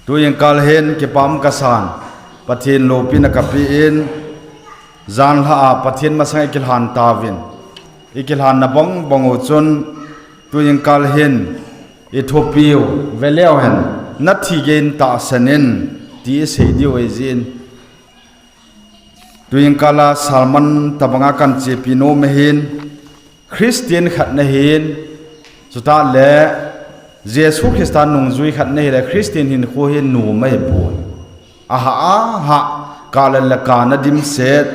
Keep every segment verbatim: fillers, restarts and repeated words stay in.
Tuin kal hin kipah kasan, Pathen loupina kapen, janhi a Pathen masang ikilhan tauvin, ikilhanna bang bang u chun, tuin kal hin ithupiu veleu hen, nathi geiyin tahsan in, ti isei diu ahi jin. Tuin kal a sermon tabanga kahin chepi nom ahin, Christian khat nahin, chuteng le Jesu Christa nungjui khat nahile Christian hinkho hi nom ahipoi. Ahah, ahah, kah le kah nadimset,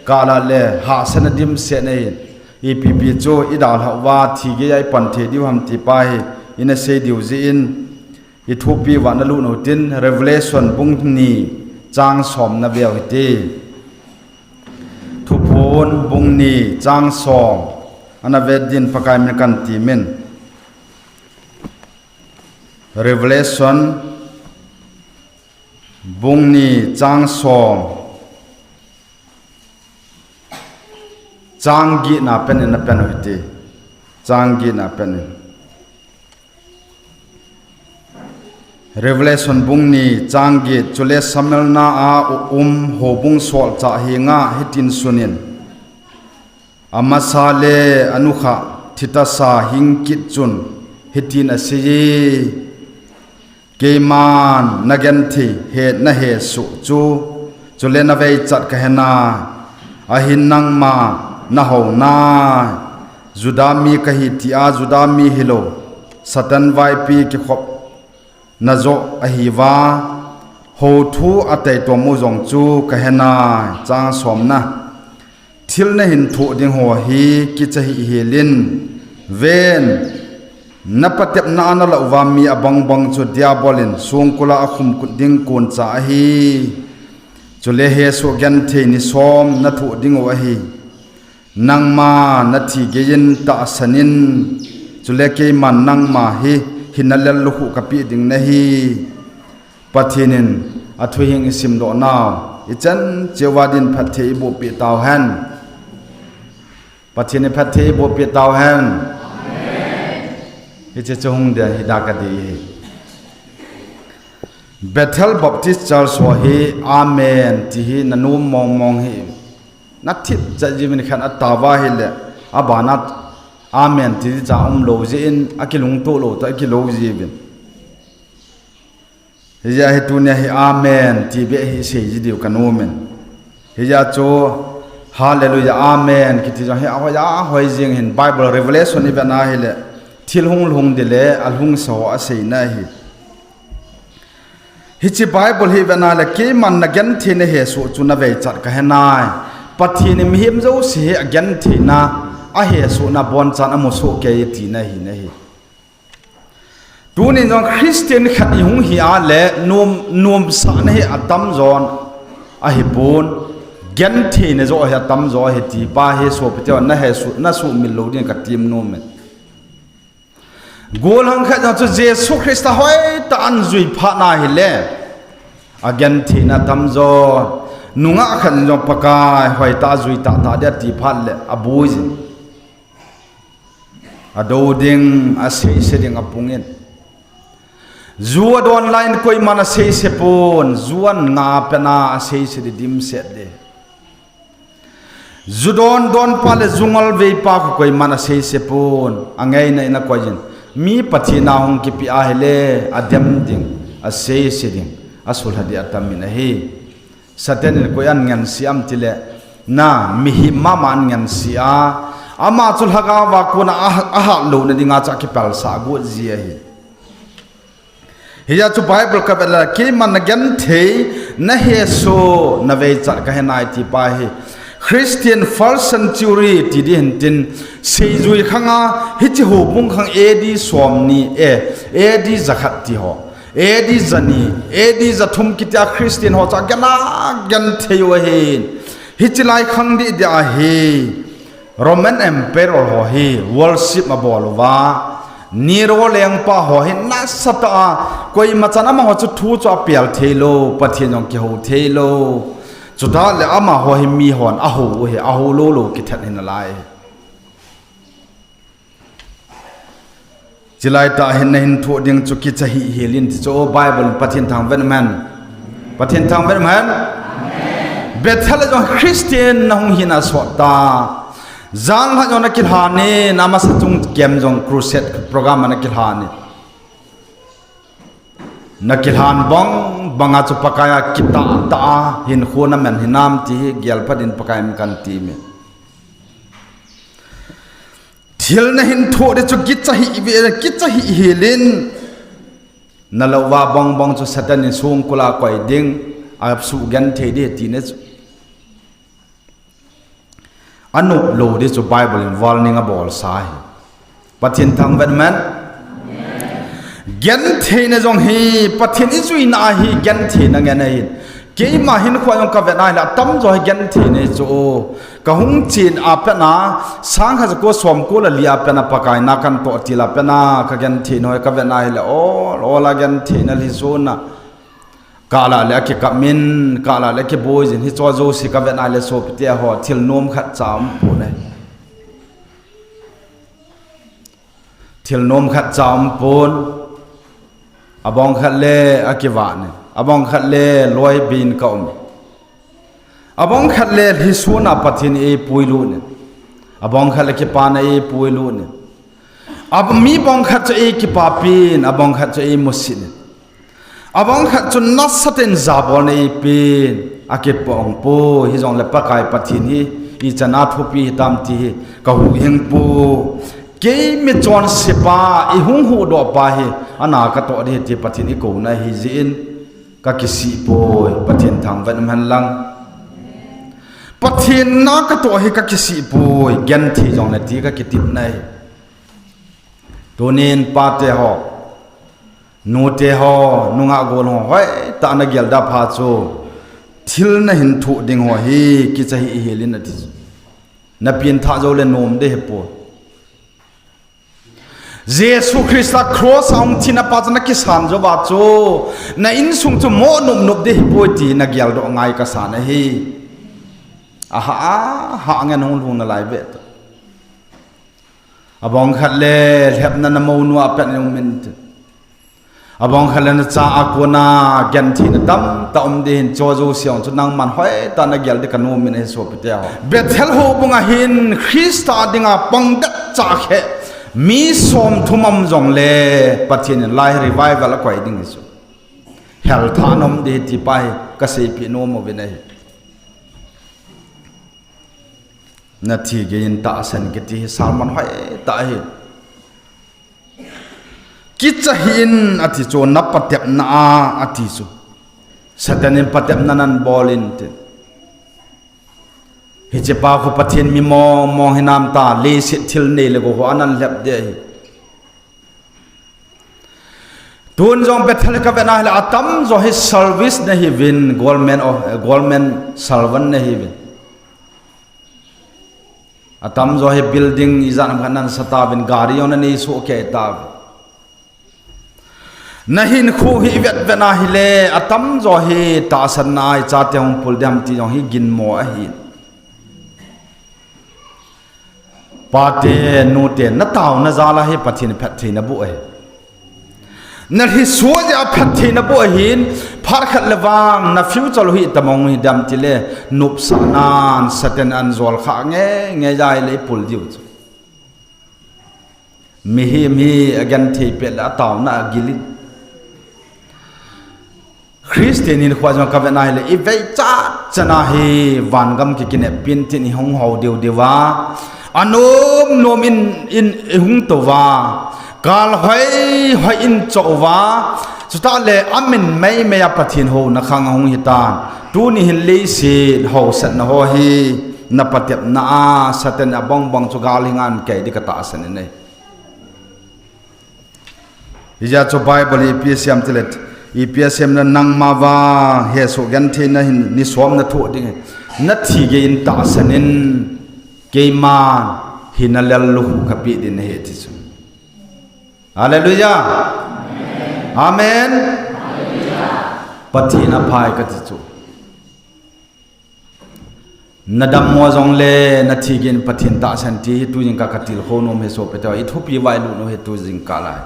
kah le hahsa nadimset ahin. Ipi pi chu idalhah uva thi geiya ipan thei diu ham ti pa hi, ina sei diu jeh in, ithupi uva nalut u hitin, Revelation bung ni chang som naveu hite. Thuphon bung ni chang som, ana ve din Pakai min kahin temin. Revelation bung ni chang som, chang get na pen in ana pen u hite. Chang get na pen in. Revelation bung ni chang get. Chule samelna a um houbung solchah henga hitin sunin, amasa le anukhah thi tasa hing kit chun hitin aseiye, keiman nagenthei he nahesoh chu, chule naveichat kahenai, ahin nangma nahounai, Juda mi kahi tia Juda mi hilou, Satan vaipi kikhop najoh ahiuva, houthu ataitom u jong chu kahenai. Chang somna. Thil nahin thoh ding ho hi kicha hih hel in, ven, napatepna a nalah uva mi abang bang chu Diabol in songkul a akhum kit ding koncha ahi. Chule hesoh genthei ni som nathoh diu ahi. Nangma nathi geiyin tahsan in, chule keiman nangma hi hinna lel lukhuh kapeh ding nahi. Pathen in athu hing isimdoh nau, ichan cheh uva din phatthei eiboh peh tauhen. Pathen in phatthei eiboh peh tauhen. Hiche chu hung dia hi da kati hi. Bethel Baptist Church ho hi Amen ti hi nanom mong mong hi. Nathip chat jiuvin khat atao va hile, abana Amen ti cha umlou jeh in, akilungtoh lou toh akilou jiuvin. Hijeh a hi tunia hi Amen ti beh hi sei ji diu kanomin. Hijeh a chu Hallelujah, Amen kiti jong hi ahoi ahoi jing hin Bible Revelation ivet na hile, thil hung lhung ding le alhungsa ho aseina ahi. Hiche Bible hi ivet na le keiman nagenthei nahesoh chu naveichat kahenai. Pathen in mihem jouse hi agentheina, ahesohna abonchan amusoh kei tina ahi nahi. Tunin jong Christian khat ihung hi a le nom, nomsahna hi atamjon ahipon, gentheina joh hi atamjo ahi ti pa hi sopite hon nahesoh, nasuhmil lou ding katem nom e. Gollhang khat jong chu Jesu Christa hoitah in ajui phat na hile, agentheina atamjo. Nungah khat in jong Pakai hoitah a jui tahtah ding ati phat le aboi jin. Adou ding, aseise ding apung in. Ju adon lai in koiman aseise pon, ju an nga pen a aseise ding dimset ding. Ju don don pa le ju ngol vei pa khu koiman aseise pon, angaina in akoi jin. Mi Pathen a hung kipe ahile, adem ding, aseise ding, asulha ding atam in ahi. Satan in koi in angansea ham tile, na, mihem mama in angansea, ama chu lhagao a kona a, ahat louna dinga chu akipalsah got ji ahi. Hijeh a chu Bible kavet le, keiman nagenthei, nahesoh, naveichat kahenai ti pa hi. Christian first century ti ding hintin, seijui khanga, hiche houbung khang A D somni, eh, A D jakhat ti ho. A D jani, A D jathum kitia Christian ho chu agena genthei u ahin. Hiche lai khang dih dia hi Roman Emperor ho hi worship abol uva, Nero lengpa ho hi nasatah a, koima chan amaho chu thu chu apel theilou, Pathen jong kihou theilou. Chutah le amaho hi mihon ahou u hi, ahou lou lou kithat hi nalai. Hilai tah hin nahin thoh ding chu kicha hih hel in ti chu, Bible in Pathen thangvah in um hen. Pathen thangvah in um hen. Bethel a jong Christian nahung hina sot ta. Jan lha jong nakilhan in, amasa chung kem jong crusade program a nakilhan in. Nakilhan bang, banga chu Pakai a kitah tah a, hinkho naman hinam ti hi, gel phat in Pakai min kan ti me. Thil nahin thoh ding chu kicha hih ve, kicha hih hel in. Nalouva bang bang chu Satan in songkul a koi ding, asuh genthei ding ti ne chu. Anop lou ding chu Bible in warning abolsa ahi. Pathen thangvah in um hen. Gentheina jong hi, Pathen ijuina ahi, gentheina ngen ahi. Keima hinkho jong kavet a ahile, atamjo hi gentheina hi chu. Kahung chen a pat a, sangkhat jako somko le li a pat a Pakai na kan toh til a pat a, kagentheina ho kavet a ahile, ol, ol a gentheina lhi jona. Kala le akikap min, kala le akiboi jin, hicho jouse kavet a ahile sopite ho, thil nom khatcha umpon ahi. Thil nom khatcha umpon, abang khat le akivah in, abang khat le loi bin ka um. Abang khat le lhi jona Pathen eipuilut in, abang khat le kipana eipuilut in. Ab-, mi bang khat chu eikipapin, abang khat chu eimusit in. Abang khat chu nasatah in jabolna eipin, akipong poi, hijongle Pakai Pathen hi, ichan a thupi hitam ti hi, kahuhhing poi. Kei michonsepa, ihung huhdoh pa hi, ana katoh ding ahi ti Pathen ikouna ahi jeh in, kakisih poi, Pathen thangvah in um hen lang. Pathen na katoh hi kakisih poi, genthei jongle ti kakitepna ahi. Tunin pate ho, nute ho, nungah gol ho, hoitah a nagel da pha chu, thil nahin thoh ding ho hi kicha hih hel in ati chu. Napengthah jou le nom ding ahipoi. Jesu Christa cross a hung thina pa chu nakisan jouva chu, na insung chu mo nop nop ding ahipoi ti nageldoh ngai kasan ahi. Ahah, ahah ngen hung lhung nalai ve ta. Abang khat le lhepna namonu a pat in um in ti. Abang khat le nacha a kona gentheina tamtah um ding ahin, chujouse jong chu nangman hoitah a nagel ding kanom in ahi sopite ho. Bethel houbung a hin Christa dinga pang det chah khe mi somthum um jongle Pathen in lai revival akoi ding ahi chu. Helthah nom ding ahi ti pa hi kaseipeh nom uvin ahi. Nathi gei in tahsan kiti hi sermon hoitah ahi. Kicha hih in ati chu, napatepna a ati chu. Satan in patepna nan bol in tin. Hichepa khu Pathen mi mong mong hinam ta, leiset thil nei le gou ho anan lhep ding ahi. Tun jong Bethel kavet a ahile atamjo hi service nahiuvin, government of, government servant nahiuvin. Atamjo hi building ijat ham khat nan sa tauvin, gari jong nanei soh kei tauvin. Nahinkho hi ivet vet a ahile, atamjo hi tahsanna a ichate hung pul ding ham ti jong hi ginmo ahi. Pate, nute, nataona jal a hi Pathen phatthei naboh ahi. Nalhiso jeh a phatthei naboh ahin, phat khat le vang, na future u hi itobang hidem tile, nopsahnan Satan in ajol khah nge, nge jeh a ahile ipul diu chu. Mihem hi agenthei pet le ataona agil in. Christian hinkho jong kavet a ahile, iveichat chan a hi vangam kikinep pin tin ihung hou diu diu va. Anom nom in, in ihung tou va. Kal hoi hoi in choh uva. Chutah le amin mei mei a Pathen houna khang ahung hitan. Tuni hin leiset hausatna ho hi napatepna a Satan in abang bang chu gal hi ngan kei ding katahsan in ahi. Hijeh chun Bible in ipi asei em tile, ipi asei em na nangma vang hesoh genthei nahin ni som nathoh ding ahi. Nathi gei in tahsan in keiman hina lel lukhuh kapeh ding nahi ati chu. Hallelujah. Amen. Pathen aphai kati chu. Nadammo jongle nathi gei in Pathen tahsan ti hi tujingkah katilkhou nom ahi sopite ho, ithupi vailut u ahi tujingkah lai.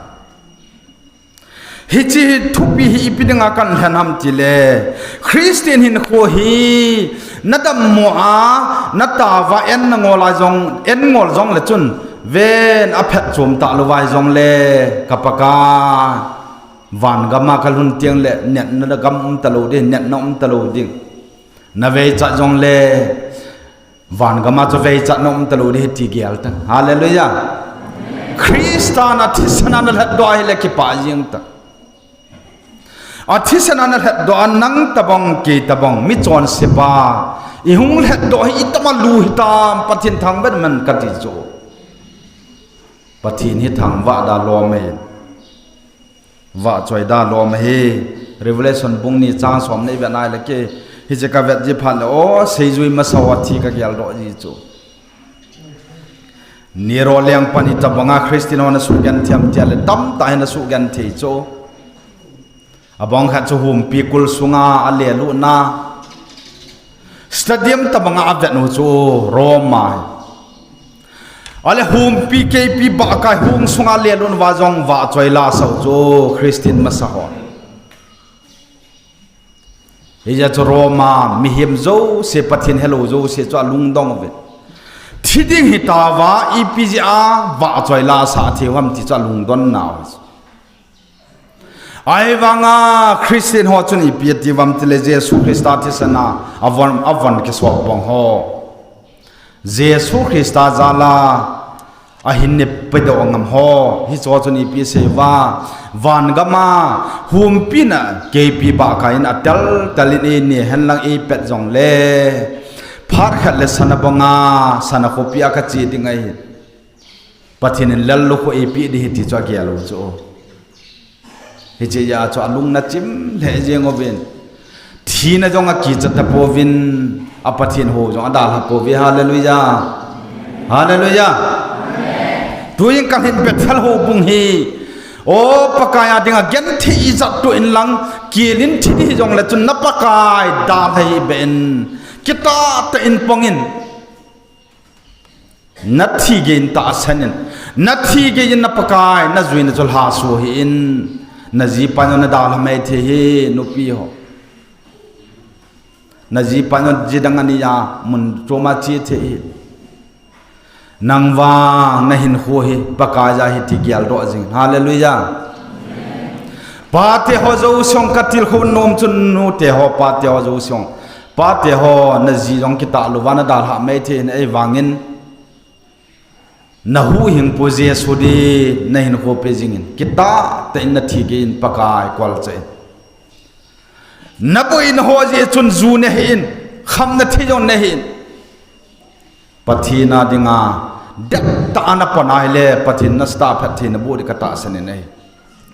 Hiche thupi hi ipi dinga kan lhen ham tile, Christian hinkho hi nadammo a, nataova en nangol a jong, en ngol jongle chun, ven aphet chom talou vai jongle, ka Pakai, vangam a kalhun tengle, natna gam um talou ding, natna um talou ding. Naveichat jongle, vangam a chu veichatna um talou ding ahi ti gel tan. Hallelujah. Christa na thisan a nalhatdoh ahile kipah jeng tan. Athisan a nalhatdoh a nang tobang, kei tobang, michonsepa ihung lhatdoh hi itama lu hitam, Pathen thangvah in man kati chu. Pathen hi thangvah dalom ahi. Vahchoi dalom ahi. Revelation bung ni chang som na ivet nai le kei, hiche kavet ji phat le, o, seijui masa ho thi kageldoh ji chu. Nero lengpan itobanga Christian ho nasugenthei ham tile, tamtah hi nasugenthei chu. Abang khat chu humpi kul sunga alelutna. Stadium tobanga avet u chu Rome a hi. Ale humpi keipi bahkai hung sunga lelut uva jong vahchoi la asah u chu Christian masa ho. Hijeh chun Rome a mihem jouse, Pathen helou jouse chu alungdong uve. Thi ding hitauva ipi jeh a vahchoi la asah thei u ham ti chu alungdon nau hi. Ahivanga Christian ho chun ipi ati uvam tile, Jesu Christa thisan a avon, avon kisop bang ho, Jesu Christa jal a ahin ne pedoh ngam ho, hicheho chun ipi asei uva, vangam a humpi na keipi bahkai in atel tel in eine henlang eipet jongle, phat khat le sana banga, sana khopi a kache ding ahi. Pathen in lallukhuh eipeh ding ahi ti chu agel u chu. Hiche jeh a chu alung nachim lheh jeng uvin. Thina jong akicha tapouvin, a Pathen hou jong adalha pouve. Hallelujah. Hallelujah. Tuin kalhin Bethel houbung hi, o Pakai a dinga genthei ijat toh inlang, kel in thi ding hijongle chun na Pakai dalha hih beh in, kitah tah in pang in. Nathi geiyin tahsan in, nathi geiyin na Pakai, najuina chu lhaso hih in, najipa jong nadalha mai thei hi, nupi ho. Najipa jong ji dang ani a mun chom a che thei hi. Nang vang nahinkho hi Pakai a ahi ti geldoh jing. Hallelujah. Pate ho jouse jong katilkhou nom chu, nute ho, pate ho jouse jong. Pate ho, naji jong kitah louva nadalhah mai thei in, ahivangin nahuhhingpu Jesu din nahinkho pe jingin, kitah tah in nathi geiyin Pakai kolchah in. Naboina ho jeh chun ju nahih in, khamna thei jong nahih in. Pathen a dinga dettah a napan ahile, Pathen nasatah a phatthei naboh ding katahsan in ahi.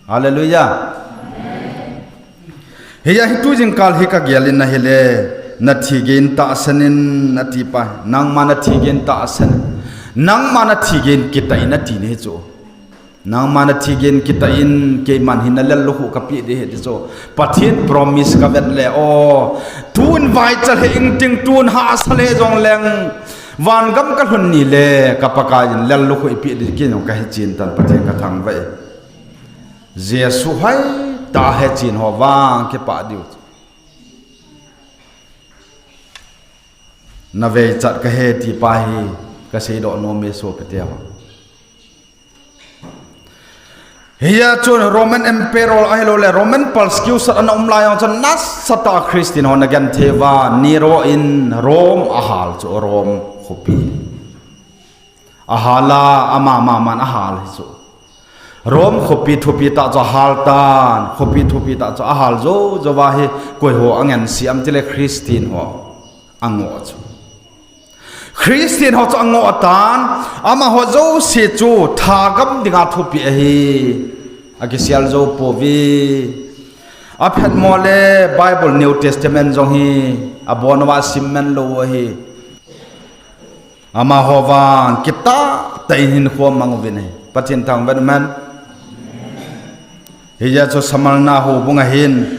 Hallelujah. Hijeh a hi tu jingkal hi kagel in ahile, nathi geiyin tahsan in ati pa, nangma nathi geiyin tahsan in, nangma nathi geiyin kitah in ati nahi chu. Nangma nathi geiyin kitah in, keiman hi nalallukhuh kapeh ding ahi ti chu. Pathen promise kavet le, o, tun vaicha lheh ingting, tun hahsa lheh jongleng, vangam kalhun nile, ka Pakai in lallukhuh eipeh ding kei jong kahechen tan, Pathen kathangvah e. Jesu hoitah a hechen ho vang kipah diu. Naveichat kahi ti pa hi kaseidoh nom e sopite ho. Hijeh chun Roman Emperor ahiloule Roman persecution ana um lai jong chun nasatah a Christian ho nagenthei uva, Nero in Rome ahal chu, Rome khopi. Ahal a, ama maman ahal hi chu. Rome khopi thupi tah chu ahal tan, khopi thupi tah chu ahal jou jouva hi koiho angense am tile Christian ho angoh chu. Christian ho chu angoh tan, amaho jouse chu thagam dinga thupeh ahi, akisel jou pouve. Aphatmo le Bible New Testament jong hi abon uva asim man lou u ahi. Amaho vang kitah tah in hinkho amang uvin ahi. Pathen thangvah in umhen. Hijeh chun Smyrna houbung a hin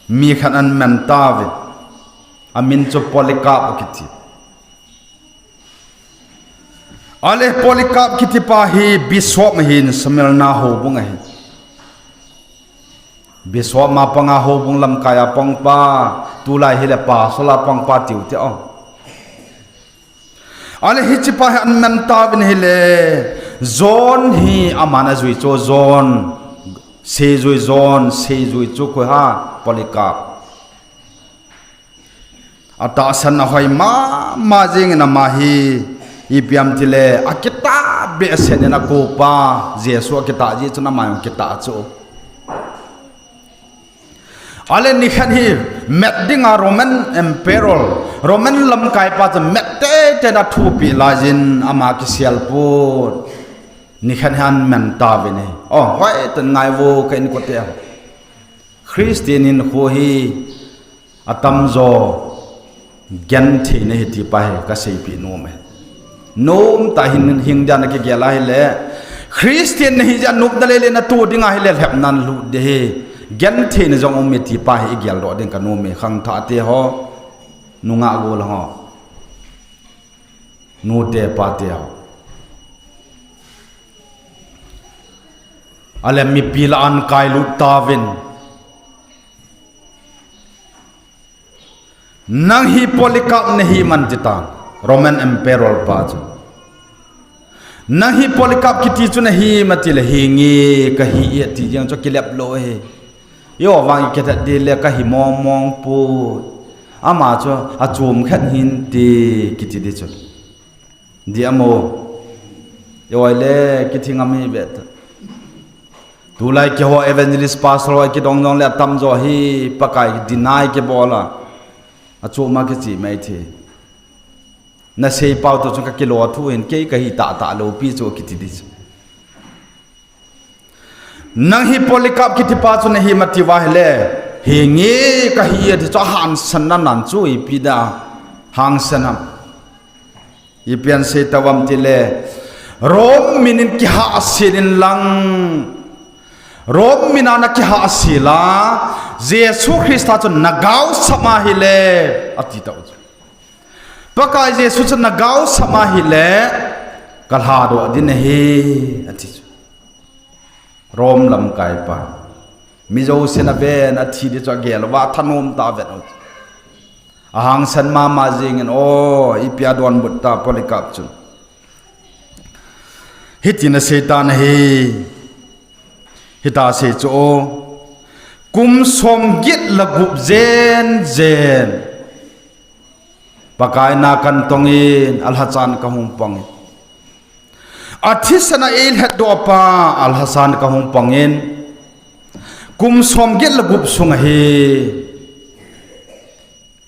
mi khat ana man tauve. Amin chu Polycarp akiti. Ale Polycarp kiti pa hi bishop ahin Smyrna houbung a hin. Bishop a panga, houbung lamkai a pangpa, tulai hile pastor a pangpa tiu te o. Ale hichepa hi aman tauvin hile, John hi aman ajui chu, John, seijui John, seijui chu koi ham, Polycarp. Atahsan ahoi mama jingin ama hi, ipi ham tile, akitah behseh in akopa, Jesu akitah jeh chun ama jong akitah chu. Ale nikhat hi met dinga Roman Emperor, Roman lamkaipa chu met teitei in athupi laiyin ama kisel pon. Nikhat hi aman tauvin ahi. O, hoitah in ngaivo ka inkote. Christian hinkho hi atamjo gentheina ahi tipa hi kaseipeh nom e. Nomtah in hing dia nakigel a hile, Christian nahi jeh a nopna lele nato ding ahile lhepna nalut ding ahi. Gentheina jong um e tipa hi igeldoh ding kanom e, khangthah te ho, nungah gollhang ho, nute pate ho. Ale mipi lah a kailut tauvin. Nang hi Polycarp nahi ham atitan, Roman Emperor pa chu. Nang hi Polycarp kiti chu nahi ham atile, hinge kahi e ati jeng chu kilep lou ahi. Eiho vang ikithat ding le kahi mongmong poi. Ama chu achom khat hinte kiti ding chu. Dia mo. Eiho le kithing am hi ve ta. Tulai keiho evangelist pastor ho kidong dong le atamjo hi Pakai deny kibol a, achom a kiche mai thei. Nasei pau toh chu kakilo thu hin, kei kahi tahtah lou pi chu kiti ding chu. Nang hi Polycarp kitipa chu nahi ham atiuva hile, hinge kahi ati chu ahangsan nan chu ipi dia hangsan ham. Ipi asei tauvam tile, Rome min in kihahsel in lang, Rome min a nakihahsel a, Jesu Christa chu nagaosap ahile, ati tau chu. Pakai Jesu chu nagaosap ahile, kalhadoh ding ahi, ati chu. Rome lamkaipa. Mi jousen aven, athi ding chu agel uva, athanom tah a aven u. Ahangsan mama jingin, o, ipi adonbut ta Polycarp chun. Hitin asei tan ahi. Hitia asei chu o. Kum somget le gup jen jen. Pakai na kantongin, alhachan kahung pangin. Athisan a eilhatdoh pa, alhachan kahung pangin. Kum somget le gup sunga hi.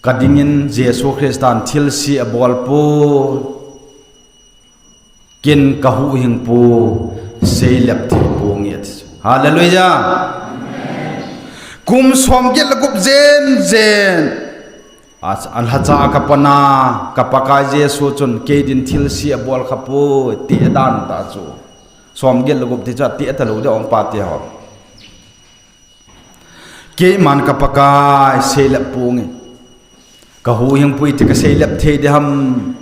Kadingin Jesu Christan thilse abol poi. Ken kahuhhingpu seilep thei ponge ati chu. Hallelujah. Kum somget le gup jen jen. A, alhacha a kapana, ka Pakai Jesu chun kei din thilse abol khapoi, ti dan tah chu. Somget le gup ti chu ati talou ding ong pate ho. Keiman ka Pakai seilep ponge. Kahuhhingpu iti kaseilep thei ding ham.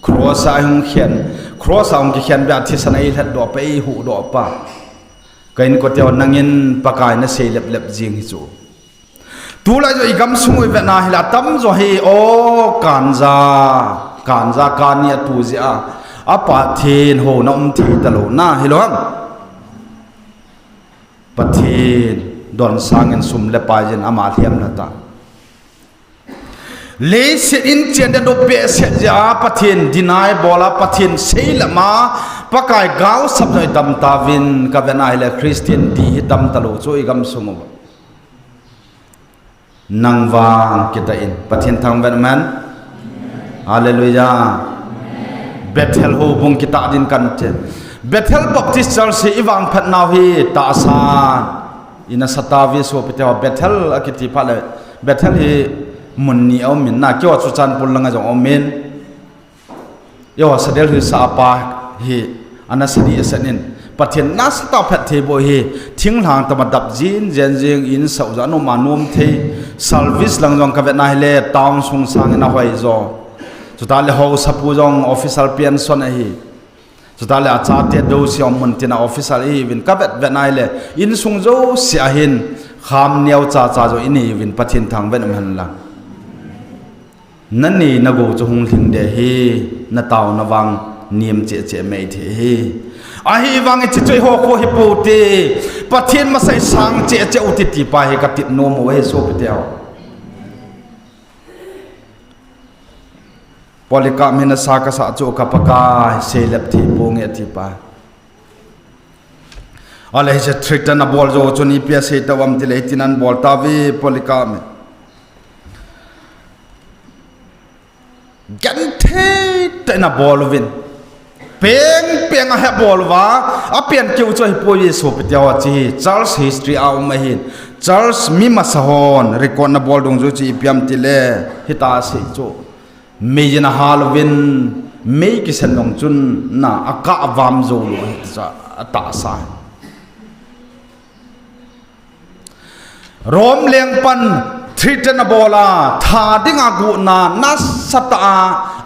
Cross a hung khen. Cross a hung kikhen beh a thisan a eilhatdoh pa, eihuhdoh pa. Ka inkote ho nangin Pakai naseilep lep jing hi chu. Tulai jo igamsung u ivet na hile atamjo hi o kanja, kanja kani atu jeh a. A Pathen houna um thei talou na hilou ham. Pathen don sangin sum le pai jin ama lhem lha ta. Leiset in chen ding dop behseh jeh a Pathen deny bol a Pathen seilep a Pakai gaosap jong itam tauvin ka vet na hile Christian ti hi tam talou chu igamsung uva. Nang vang kitah in Pathen thangvah in, amen. Hallelujah. Bethel houbung kitah din kante. Bethel Baptist Church hi ivangphat nau hi tahsan. Ina sa tauve sopite ho, Bethel akiti phat le. Bethel hi mun ni a um in na, keiho Churachandpur langa jong um in. Eiho Sadar Hills a pa hi ana sa di asan in. Pathen nasa tah phatthei boh hi thinglhang tam a dap jin jen jing in sau ja nom a nom thei. Service lang jong ka vet na hile town sung sangin ahoi jo. Chuta le haosapu jong official pension ahi. Chuta le achate dosi um mun tina official ihiuvin ka vet vet na hile insung jouse a hin Kham neo chacha jo inei uvin Pathen thangvah in um hen lang. Nanei nagou chu hung lhing ding ahi, nataona vang nem cheh cheh mai thei ahi. Ahivangin hiche chu eiho kho hi poute, Pathen masang sang cheh cheh u hite ti pa hi katit nom u ahi sopite ho. Polycarp hin asa kasah chu ka Pakai seilep thei ponge ati pa. Ale hiche threaten abol jou chun ipi asei tauvam tile hitin abol tauve Polycarp hin. Genthei tah in abol uvin. Peng peng ahin abol uva, apen keu chu ahipoi sopite ho hiche hi church history a um ahin. Church mi masa hon record ana bol dungjuiyin ipi ham tile, hitia asei chu. Mei in ahal uvin, mei kisen jong chun na akah avam jou lou ahi chu atahsa. Rome lengpan threaten abol a, tha dinga guhna nasatah a,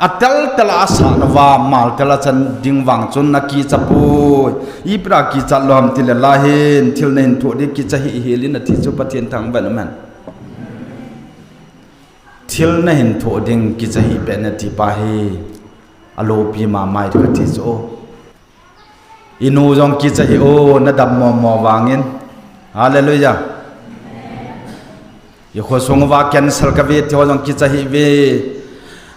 atel tel a asah uva, maltel a chan ding vang chun akicha poi. Ipi dia kichat lou ham tile, lahin thil nahin thoh ding kicha hih hel in ati chu Pathen thangvah in um hen. Thil nahin thoh ding kicha hih peh in ati pa hi aloupi mama ahi kati chu. Inu jong kicha hih o, nadam momo vangin. Hallelujah. Ikhosung uva cancer kave tiho jong kicha hih uve.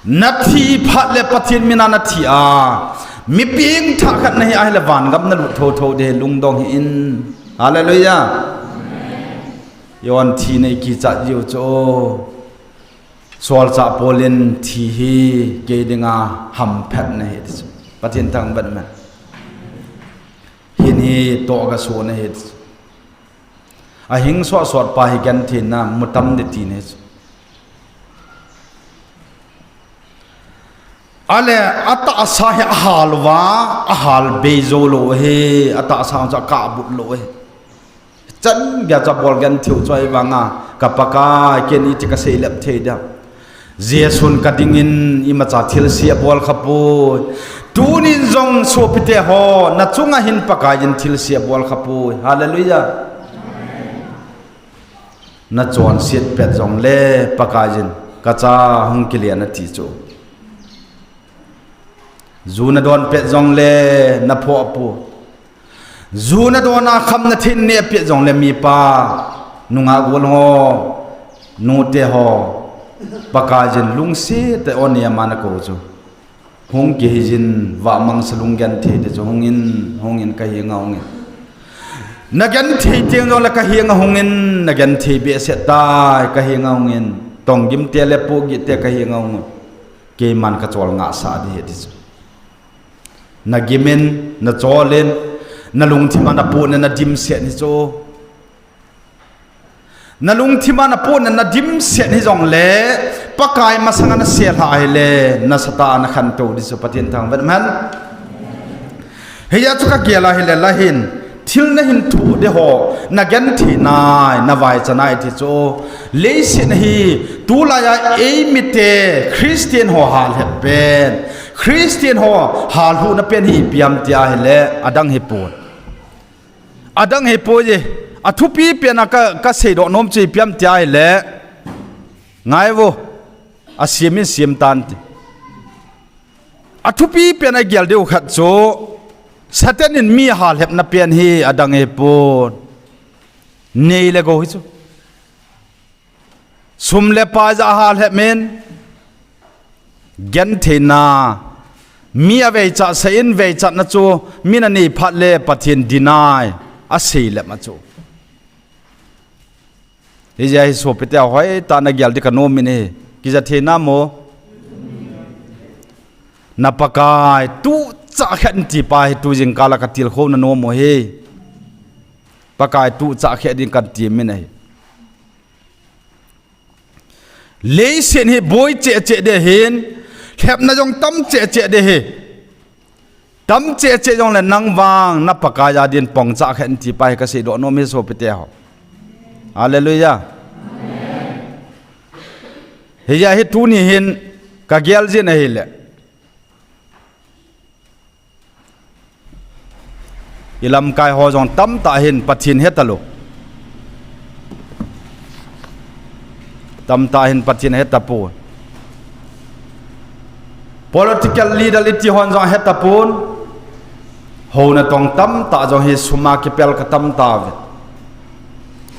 Nathi phat le Pathen mina nathi a, mi pengthah khat nahi ahile vangam nalut thotho ding lungdong hih in. Hallelujah. Ion thi nei kichat jiu chu. Solchah Paul in thi hi kei dinga hamphatna ahi ti chu. Pathen thangvah in um hen. Hin hi toh kasona ahi ti chu. Ahing sohsot pa hi gentheina mutam ding tina ahi chu. Ale atahsa hi ahal uva, ahal bei jou lou ahi, atahsa chu akah but lou ahi. Chan geiya chu abol genthei u chu ahivanga, ka Pakai ken iti kaseilep thei ding. Jesun kadingin imacha thilse abol khapoi. Tunin jong sopite ho, nachunga hin Pakaiyin thilse abol khapoi. Hallelujah. Nachonset pet jongle Pakaiyin, kacha hung kile in ati chu. Ju nadon pet jongle naphoh poi. Ju nadon a kham nathei neh pet jongle mipa, nungah gol ho, nute ho, Pakaiyin lungset tah in eima nakou chu. Hung kiheiyin, vahmangsa lunggenthei te chu hungin, hungin kahenga hungin. Nagenthei teng jongle kahenga hungin, nagenthei behseh tai kahenga hungin. Tonggim te le pohgih te kahenga hungin. Keiman kacholngahsah ding ahi ti chu. Nagimin, nacholin, nalungthim a napohna nadimset hi chu. Nalungthim a napohna nadimset hijongle, Pakai masanga naselhah ahile, nasatah a nakhantou ding chu Pathen thangvah in um hen. Hijeh chun kagel ahile, lahin, thil nahin thoh ding ho, nagenthei nai, navaicha nai ti chu. Leiset hi, tulaiya eimite, Christian ho halhep pen, Christian ho halhuhna pen hi ipi ham ti ahile, adang hipon. Adang hipoi e, athupi pena ka, kaseidoh nom chu ipi ham ti ahile, ngaivo, asem in sem tante. Athupi pena igel diu khat chu, Satan in mi halhepna pen hi adang hipon. Nei le gou hi chu. Sum le pai jeh a halhep in, gentheina, mi aveichat sah in veichatna chu, mi nanei phat le Pathen deny, aseilep ma chu. Hijeh a hi sopite hoitah in nagel ding kanom in ahi, kija thei nam o. Na Pakai tuchah khen ti pa hi tujingkah a katilkhou na nom u ahi. Pakai tuchah khen ding kanti min ahi. Leiset hi boi cheh cheh ding ahin, lhepna jong tam cheh cheh ding ahi. Tam cheh cheh jongle nang vang na Pakai a din pongchah khen ti pa hi kaseidoh nom hi sopite ho. Hallelujah. Hijeh a hi tuni hin kagel jin ahile, ilamkai ho jong tamtah hin Pathen hetalou. Tamtah hin Pathen ahetapon. Political leader iti hon jong ahetapon. Houna tong tamtah jong hi suma kipel ka tamtauve.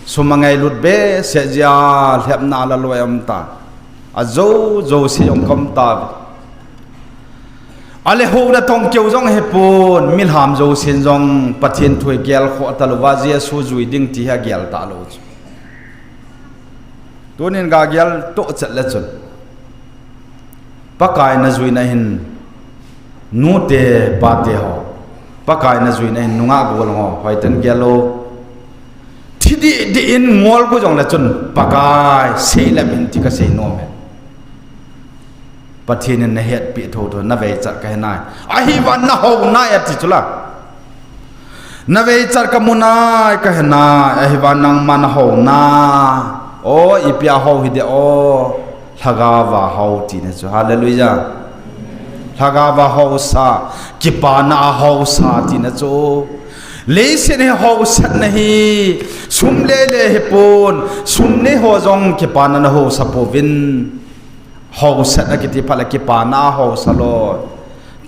Sum angailut behseh jeh a lhepna la loi aumta. Ajou jouse jong ka umtauve. Ale houna tong keu jong ahepon, milham jousen jong Pathen thu hi gelkhoh talouva, Jesu jui ding ti hi agel talou chu. Tunin gagel tohchet le chun, Pakai najuina hin, nute pate ho, Pakai najuina hin nungah gollhang ho, hoiten gel o. Thi dihdih in ngol gu jongle chun, Pakai seilep in ti kasei nom e. Pathen in nahetpeh thouthou, naveichat kahe nai, ahivangin nahou nai ati chula. Naveichat kamu nai, kahe nai, ahivangin nangma nahou nai. O, ipi a hou hidem o, lhagaova hou tina chu. Hallelujah. Lhagaova housa, kipana a housa tina chu. Leiset hi hausatna hi sum lele hipon, sum neiho jong kipana nahousa pouvin. Hausatna kiti phat le kipana a housa lou.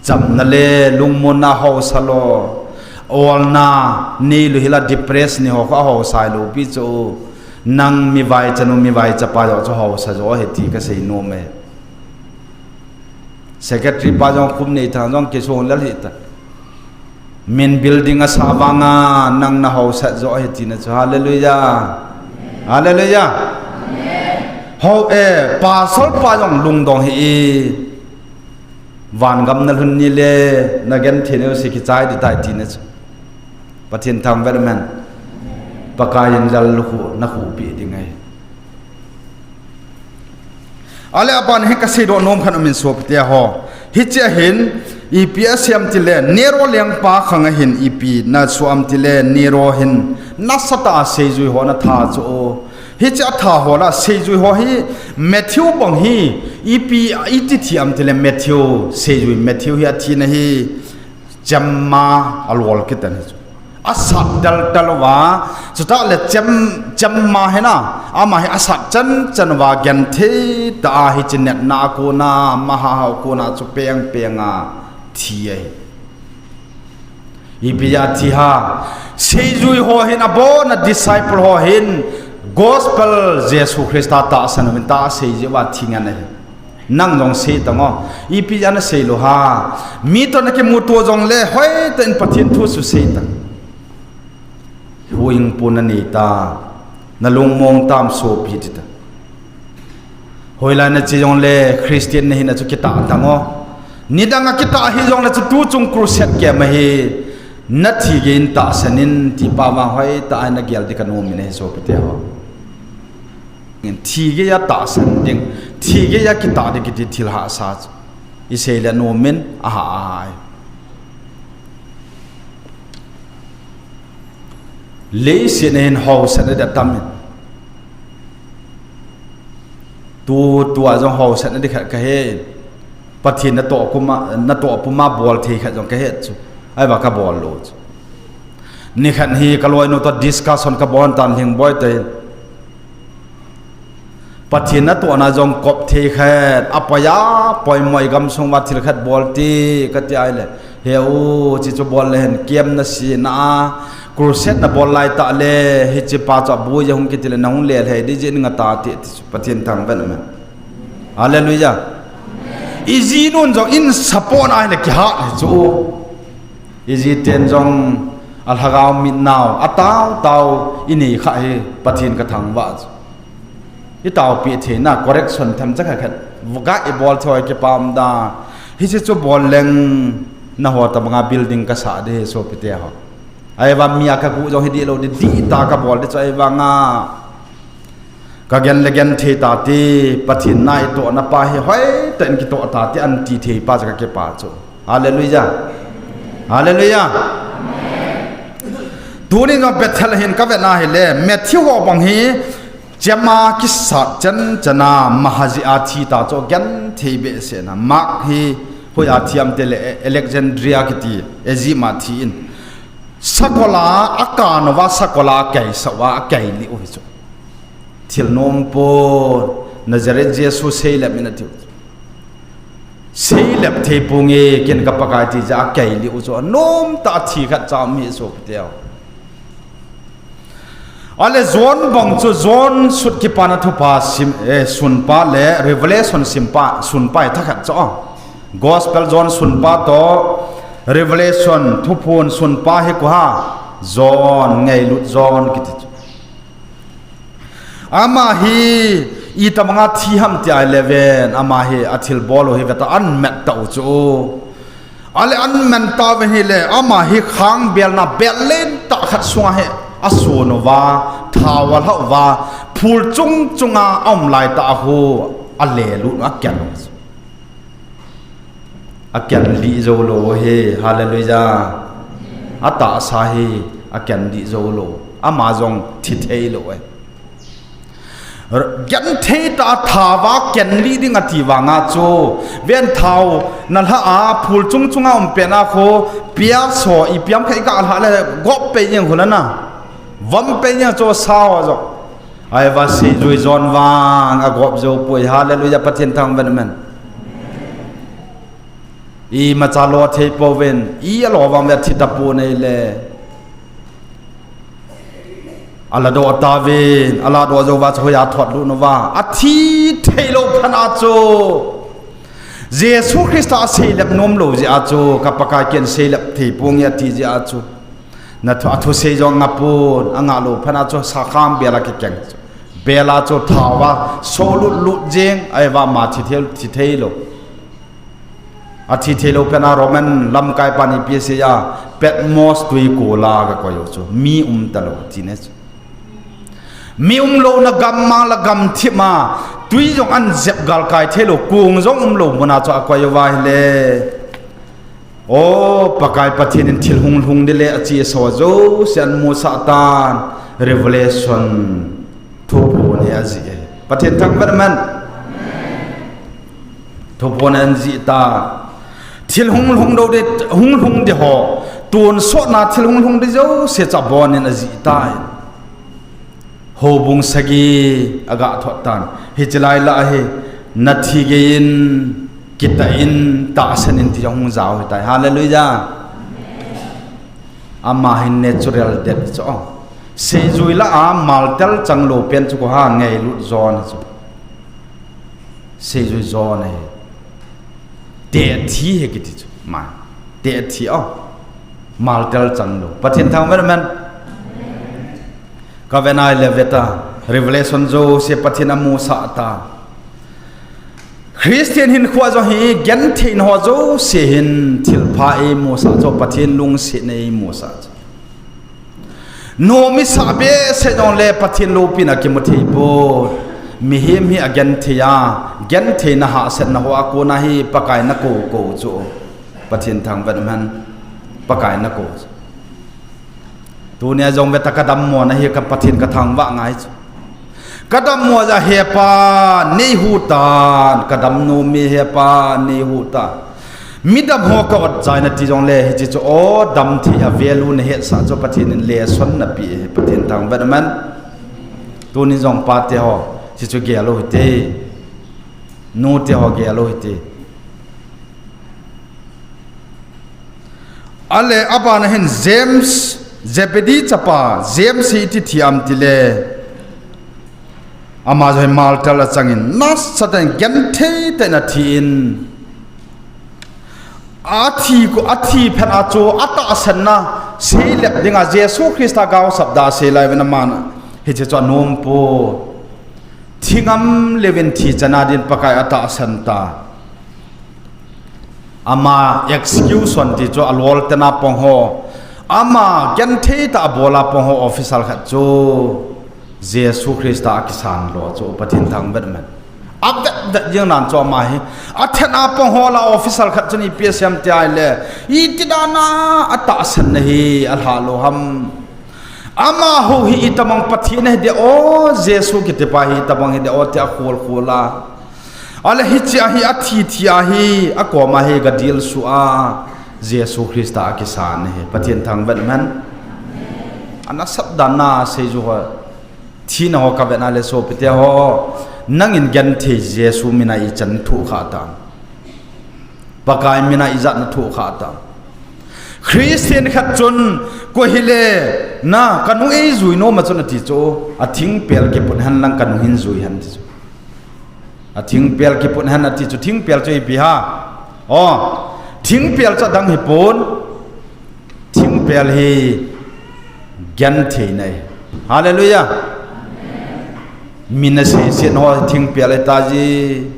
Chamna le lungmonna a housa lou. Olna neilou hila depress neiho kho a housa lou pi chu. Nang mi vaichanu, mi vaichapa joh chu housa jo ahi ti kasei nom e. Secretary pa jong khum neithang jong kisong lel hita. Min building asah vanga nang nahausat jo ahi tina chu. Hallelujah. Hallelujah. Hou e, pastor pa jong lungdong hih e. Vangam nalhun nile, nagenthei neo se kichai ding tai tina chu. Pathen thangvah in amen. Pakaiyin jal lukhuh nakhuhpeh ding ahi. Ale aban hin kaseidoh nom khat umin sopite ho. Hichea hin ipi asei em tile, Nero lengpa khanga hin ipi nasoh em tile, Nero hin nasatah a seijui ho ana tha chu. Hiche atha ho lah a seijui ho hi Matthew bang hi ipi iti thi em tile, Matthew, seijui Matthew hi athina hi chemma alol kit ahi chu. Asat deltel uva, chutah le chem, chemma hina, ama hi asat chanchan uva genthei tah a hiche natna a kona, maha ho kona chu pengpeng a thi ahi. Ipi jeh a thi ham, seijui ho hin abona disciple ho hin gospel Jesu Christa tahsan uvin tia asei jeh uva thi ngen ahi. Nang jong sei tan o. Ipi jeh a nasei lou ham. Mi toh nakimuto jongle hoitah in Pathen thu chu sei tan. Huhhingpu nanei tam, nalungmong tam sopi ti tan. Hoilai nache jongle Christian nahina chu kitah tan o. Nidang a kitah hih jongle chu tuchung crusade camp a hi nathi geiyin tahsan in ti pa vang hoitah a nagel ding kanom in ahi sopite ho. Thi geiya tahsan ding, thi geiya kitah ding kiti thil hahsa chu isei le nom in ahah ahi. Leiset a hin hausatna ding atam in. Tu, tua jong hausatna ding khat kahe. Pathen natoh puma, natoh puma bol thei khat jong kahet chu. Ahivang kabol lou chu. Nikhat hi kaloinu toh discussion kabol tan Lhingboi toh hin. Pathen natohna jong kop thei khat, apoi a, poimo a igamsung uva thil khat bol te, kati ahile. He u, hiche chu bol le hen, camp nasena a, crusade nabol laitah le, hiche pa chu aboi ahung kiti le, nahung lelhei ding jeh in ngah ta te, ti chu Pathen thangvah in amen. Hallelujah. Ijinun jong in support ahile kihat hi chu. Ijiten jong alhagao mitnau, ataotao inei kha hi Pathen kathangvah chu. Itaopi theina correction themcha khat khat, vuga ibol thei ho kipah um da. Hiche chu bol leng naho tobanga building kasah ding ahi sopite ho. Ahivang mi a kaguh jong hi dihlou ding, dihtah a kabol ding chu ahivanga kagen le genthei tate, Pathen na itohna pa hi hoitah in kitoh tate, anti thei pa chu kakipah chu. Hallelujah. Hallelujah. Tuni jong Bethel hin kavet na hile, Matthew ho bang hi, chemma kisat chanchan a, maha jeh a thi ta chu genthei behseh na. Mark hi, hoiya thi em tile, Alexandria kiti, Egypt a thi in. Sakol a akan uva, sakol a akaisah uva, akailih u hi chu. Thil nom pon, Nazareth Jesu seilep in ati u. Seilep thei ponge, ken ka Pakai ti jeh a akei lih u chu. Anom tah a thi khat cha um hi sopi teu. Ale John bang chu John sut kipana thupha sim, eh, sunpa le Revelation simpa, sunpa hi thakhat chu. Gospel John sunpa toh Revelation thuphon sunpa hi koi ham? John, ngailut John kiti chu. Ama hi itobang a thi ham ti ahile ven, ama hi athilbol u hi veta an met tah u chu. Ale an met tah u ven hile, ama hi khangbelna bel lentah khat sunga hi asun uva, thao alha uva, phul chung chunga aum laitah a khu alelut u, aken u chu. Aken lih jou lou u hi, hallelujah. Atahsa hi aken lih jou lou. Ama jong thi thei lou u ahi. Genthei tah a thao a ken lih ding ati vanga chu, ven, thao nalha a phul chung chunga um pet a khu, piaso ipi ham khat iga lhah le gop pei jeng khu lana, vom pei jeng chu sa ho jong. Ahivang seijui John vang agop jou poi, hallelujah, Pathen thangvah in, amen. Imacha lo thei pouvin, i alo vang ve thi tapon ahile. Aladoh tauvin, aladoh jou uva chu hoiya thotlut uva, athi thei lou phat a chu, Jesu Christa aseilep nom lou jeh a chu, ka Pakai ken seilep thei ponge ati jeh a chu, na thu, athusei jong angapon, angah lou phat a chu sa khangbel a kikeng chu, bel a chu thao a solut lut jeng, ahivang ama thi thei, thi thei lou. Athi thei lou phat a Roman lamkai pan ipi asei a, Patmos twikol a gakoi u chu, mi um talou tina chu. Mi umlouna gammang le gamthip a, twi jong anjep galkai thei lou, kong jong umlou mun a chu akoi uva ahile, o Pakai Pathen in thil hunglhung ding le achesa jouse amusah tan, Revelation thuphon hi ajih e. Pathen thangvah in, amen. Thuphon anjih ta. Thil hunglhung ding, hunglhung ding ho, tonsotna thil hunglhung ding jouse chu abonin ajih tai. Houbung sagi aga thot tan. Hiche lai lah a hi, nathi gei in, kitah in, tahsan in ti jong hung jao hitai. Hallelujah. Ama hi natural death chu. Seijui lah a martyr chang lou pen chu koi ham? Ngailut John chu. Seijui John ahi. Teh thi ahi kiti chu. Ma. Teh thi o. Martyr chang lou. Pathen thangvah in, amen. Ka vet na ahile veta, Revelation jouse Pathen in amusah ta. Christian hinkho jong hi gentheina ho jouse hin thilpha eimusah chu, Pathen lungsetna eimusah chu. Nom isah behseh jongle Pathen loupina kimu thei poi. Mihem hi agenthei a, gentheina hahsatna hoa kona hi Pakai in akou kou chu. Pathen thangvah in, amen. Pakai in akou chu. Tunia jong veta, ka dammona hi ka Pathen ka thangvah ngai chu. Ka dammo jeh a hepa, neihu tan, ka damnom e hepa, neihu tan. Midam ho ka ot jai nati jongle, hiche chu o damthei a value nahetsah chu Pathen in lesson napeh e, Pathen thangvah in, amen. Tuni jong pate ho, hiche chu gel u hite. Nute ho gel u hite. Ale, abana hin James, Zebedee chapa, James hi iti thi am tile, ama jong hi martyr achangin, nasatah in genthei tah in athi in, athi, athi phat a chu atahsanna seilep dinga Jesu Christa gaosap da sei lai uvin aman, hiche chu anom poi. Thi ngam leuvin thi chana din Pakai atahsan ta. Ama execution ti chu aloltena pang ho, ama genthei tah a bol a pang ho official khat chu Jesu Christa akisan lo chu Pathen thangvah in, amen. Avetvet jeng nan chu ama hi, athen a pang ho lah a official khat chun ipi asei am ti ahile, iti dan a atahsanna hi alha lou ham? Amaho hi itobang Pathen ahi dem o, Jesu kitipa hi itobang hi dem o ti akholkhol a. Ale hiche a hi athi thi a hi, akoma hi gadilsuh a, Jesu Christa akisan ahi, Pathen thangvah in, amen. Anasat dan a seiju ho, thina ho ka vet na le sopite ho, Nangin genthei Jesu mina ichan thoh kha tam? Pakai mina ijat na thoh kha tam? Christian khat chun, koi hile, na, kanu eijui nom a chun ati chu, athingpel kiput hen lang kanu hin jui hen ti chu. Athingpel kiput hen ati chu, thingpel chu ipi ham? O, thingpel chu adang hipon, thingpel hi genthei nei. Hallelujah. Min aseiset ho thingpel ahi taji.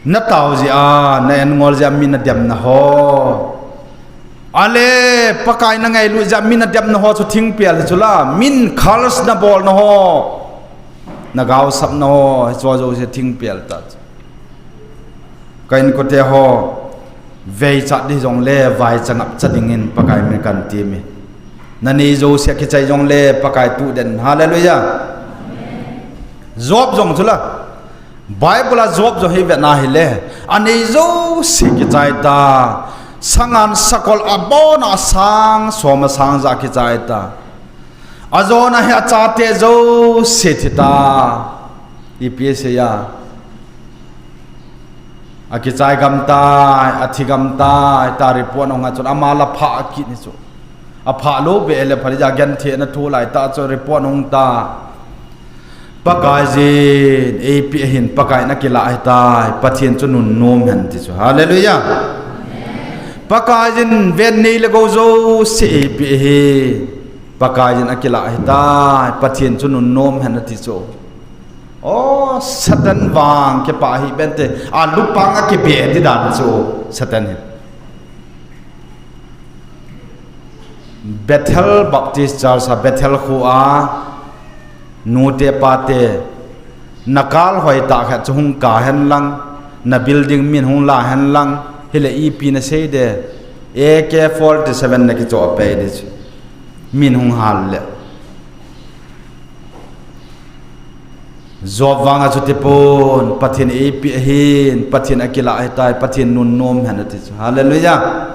Natao jeh a, na engol jeh a min ademna ho. Ale, Pakai nangailut jeh a min ademna ho chu thingpel hi chu la, min curse nabolna ho. Nagaosapna ho, hicho jouse thingpel tah chu. Ka inkote ho, veichat ding jongle, vaicha ngapcha dingin Pakai min kahin temme. Nanei jouse akichai jongle, Pakai tuh den. Hallelujah. Job jong chu la, Bible a Job jong hi vetna hile, anei jouse kichai ta, sangan sakol abona asang som asang ja kichai ta. Ajona hi achate jouse thi ta. Ipi asei a? Akichai gam tai, athi gam tai, ta report ahung a chun ama la phah kit ni chu. Aphah lou beh le pha ding a gentheina thu lai tah chu report ahung ta. Pakaiyin eipeh ahin, Pakaiyin akilah ahitai, Pathen chu nunnom hen ti chu. Hallelujah. Pakaiyin vennei le gou jouse eipeh ahi. Pakaiyin akilah ahitai, Pathen chu nunnom hen ati chu. O, Satan vang kipah hih bente, alupang a kibeh ding dan chu, Satan hi. Bethel Baptist Church a Bethel kho a, nute pate, nakal hoitah khat chu hung kap hen lang, na building min hung la hen lang, hile ipi nasei de, A K forty seven nakichoh peh ding chu. Min hung hal le. Job vang a chuti pon, Pathen eipeh ahin, Pathen akilah ahitai, Pathen nunnom hen ati chu. Hallelujah.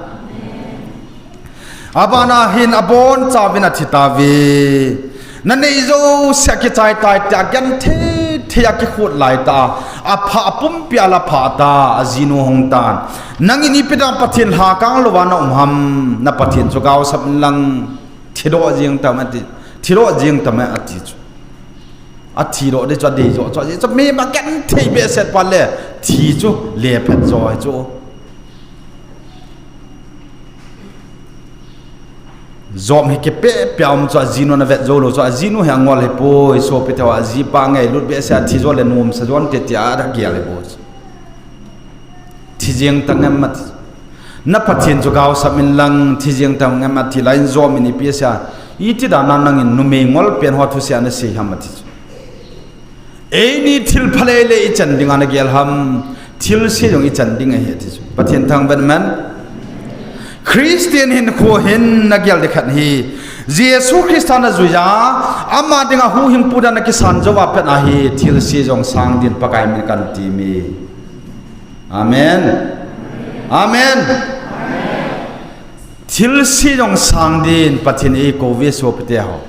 Abana hin abonchauvin athi tauve. Nanei jouse akichai tai tia genthei thei a kikhut lai tah a, apha apumpi a la phah ta, ajinu hung tan. Nangin ipi dan Pathen lhakang louva na um ham, na Pathen chu gaosap in lang, thidoh jeng tam ati, thidoh jeng tam ati chu. Athidoh ding chu adei joh chu, ajeh chu mi ma genthei behseh pa le, thi chu le phet joh hi chu. Job hi kipeh peh a um chu ajinu ana vet jou lou chu, ajinu hi angol hipoi, sopi teho, ajipa ngailut behseh a thi jo le nomsa jonte tia agel hipoi chu. Thi jeng tang em ati. Na Pathen chu gaosap in lang thi jeng tang em ati lai in Job in ipi asei a? Iti dan a nangin numei ngol pen ho thusei a nasei ham ati chu. Eini thil phalele ichan ding a nagel ham, thilse jong ichan ding ahi ati chu. Pathen thangvah in. Christian hinkho hin nagel ding khat hi, Jesu Christa najui a, ama dinga huhhingpu dan nakisan jou a pat ahi, thilse jong sang din Pakai min kahin temme. Amen. Amen. Thilse jong sang din Pathen in eikou ve sopi teho.